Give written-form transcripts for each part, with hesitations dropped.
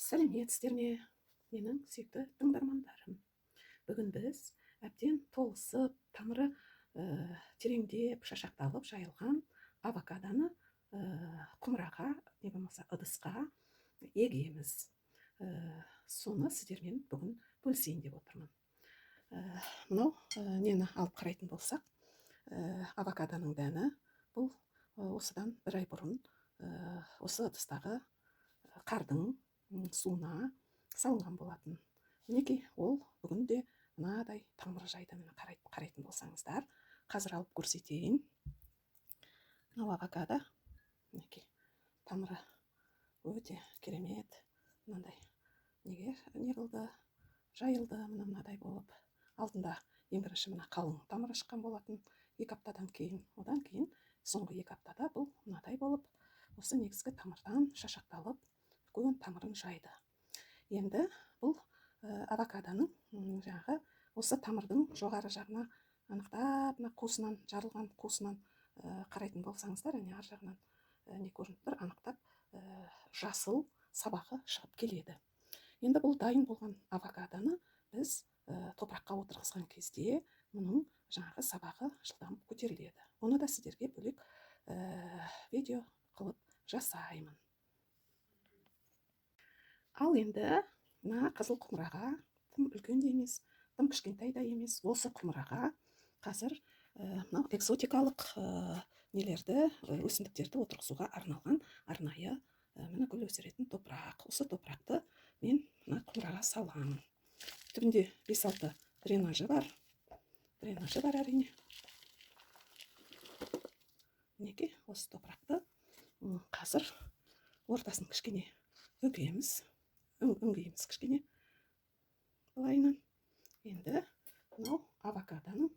Сәлеметсіздер ме, менің сүйікті тыңдармандарым! Бүгін біз әбден толысып, тамыры тереңдеп, шашақталып жайылған авокадоны құмыраға, не болмаса ыдысқа егеміз. Соны сіздермен бүгін бөлісейін деп отырмын. Мынау нені алып қарайтын болсақ, авокадоның дәні бұл осыдан бір ай бұрын осы ыдыстағы қардың суына салынған болатын. Мінекей, ол бүгінде мынадай тамыры жайды. Міне, қарайтын болсаңыздар, қазір алып көрсетейін. Мынау авокадо, мінекей, тамыры өте керемет мынандай неге не қылды, жайылды. Мына мынадай болып алдында ең бірінші мына қалың тамыры шыққан болатын 2 аптадан кейін. Одан кейін соңғы 2 аптада бұл мынадай болып осы негізгі тамырдан шашақталып, үлкен тамырын жайды. Енді бұл авокадоның жаңағы осы тамырдың жоғары жағына анықтап, мына қуысынан, жарылған қуысынан қарайтын болсаңыздар, әне ар жағынан не көрініп тұр, анықтап жасыл сабағы шығып келеді. Енді бұл дайын болған авокадоны біз топыраққа отырғызған кезде мұның жаңағы сабағы жылдам көтеріледі. Оны да сіздерге бөлек видео қылып жасаймын. Ал енді мына қызыл құмыраға, тым үлкен де емес, тым кішкентай да емес, осы құмыраға қазір мынау экзотикалық нелерді, өсімдіктерді отырғызуға арналған арнайы міне, гүл өсіретін топырақ. Осы топырақты мен мына құмыраға саламын. Түбінде 5-6 дренажы бар, дренажы бар, әрине. Мінекей, осы топырақты қазір ортасын кішкене үгеміз, үңгейміз кішкене былайынан. Енді мынау авокадоның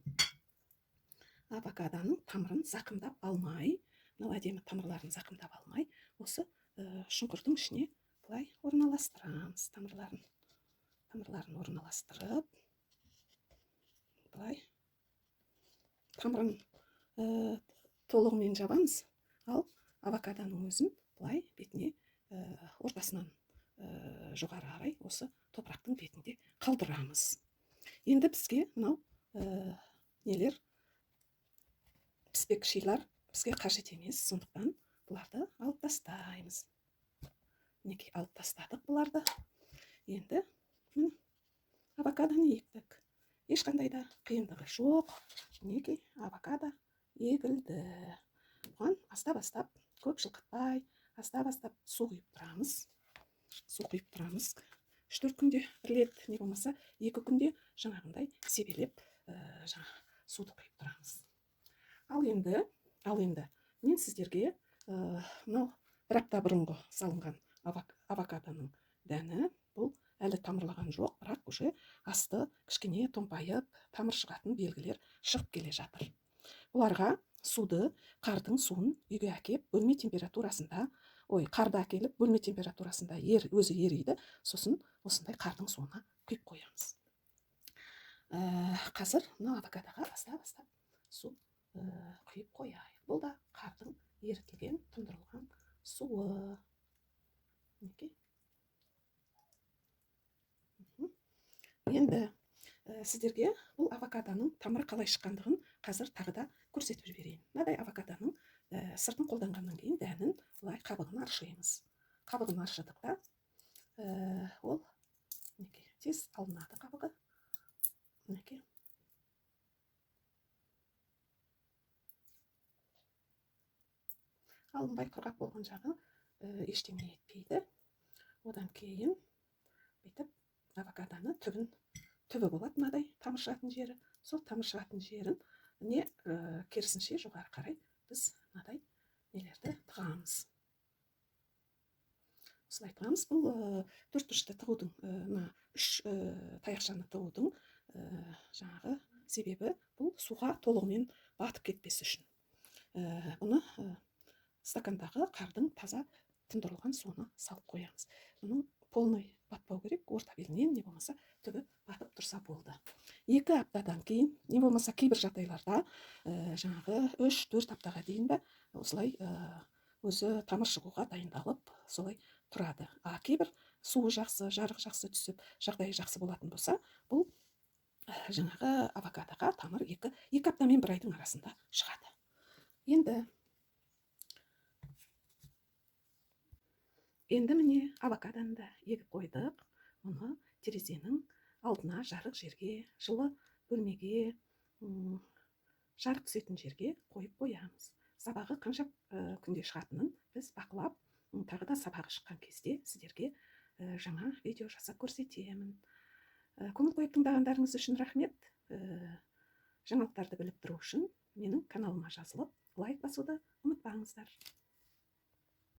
тамырын зақымдап алмай, мынау әдемі тамырларын зақымдап алмай, осы шұңқырдың ішіне былай орналастырамыз тамырларын. Тамырларын орналастырып, былай тамырын толығымен жабамыз. Ал авокадоның өзін былай бетіне, ортасынан жоғары қарай осы топырақтың бетінде қалдырамыз. Енді бізге мынау нелер, піспек шилар бізге қажет емес, сондықтан бұларды алып тастаймыз. Мінекей, алып тастадық бұларды. Енді міне, авокадоны ектік, ешқандай да қиындығы жоқ. Мінекей, авокадо егілді. Бұған астап астап, көп жылқытпай, астап астап су құйып тұрамыз, су құйып тұрамыз 3-4 күнде бір рет, не болмаса 2 күнде жаңағындай себелеп, жаңа суды құйып тұрамыз. Ал енді мен сіздерге мынау бір апта бұрынғы салынған авокадоның дәні. Бұл әлі тамырлаған жоқ, бірақ уже асты кішкене томпайып, тамыр шығатын белгілер шығып келе жатыр. Бұларға суды, қардың суын үйге әкеп, бөлме температурасында, ой, қарды әкеліп, бөлме температурасында өзі ериді, сосын осындай қардың суына құйып қоямыз. Қазір мына авокадоға астап астап су құйып қояйық. Бұл да қардың ерітілген, тұндырылған суы, мінекей. Енді сіздерге бұл авокадоның тамыры қалай шыққандығын қазір тағы да көрсетіп жіберейін. Мынадай авокадоның сыртын қолданғаннан кейін дәнін былай қабығын аршимыз. Қабығын аршыдық та, ол, мінекей, тез алынады қабығы, мінекей. Алынбай құрғақ болған жағы ештеңе етпейді. Одан кейін бүйтіп авокадоны түбін, түбі болады мынадай тамыр шығатын жері, сол тамыр шығатын жерін не керісінше жоғары қарай біз мынадай нелерді тығамыз, осылай тығамыз. Бұл төрт бұрышты тығудың, мына үш таяқшаны тығудың жаңағы себебі бұл суға толығымен батып кетпес үшін. Бұны стакандағы қардың таза тұндырылған суына салып қоямыз. Бұның полный батпау керек, орта белінен не болмаса түбі батып тұрса болды. 2 аптадан кейін, не болмаса кейбір жағдайларда жаңағы 3-4 аптаға дейін бе, осылай өзі тамыр шығуға дайындалып, солай. тұрады. А кейбір суы жақсы, жарық жақсы түсіп, жағдайы жақсы болатын болса, бұл жаңағы авокадоға тамыр 2 апта мен 1 айдың арасында шығады. Енді міне авокадоны да егіп қойдық. Мұны терезенің алдына, жарық жерге, жылы бөлмеге, жарық түсетін жерге қойып қоямыз. Сабағы қанша күнде шығатынын біз бақылап, тағы да сабағы шыққан кезде сіздерге жаңа видео жасап көрсетемін. Көңіл қойып тыңдағандарыңыз үшін рахмет. Жаңалықтарды біліп тұру үшін менің каналыма жазылып, лайк басуды ұмытпаңыздар.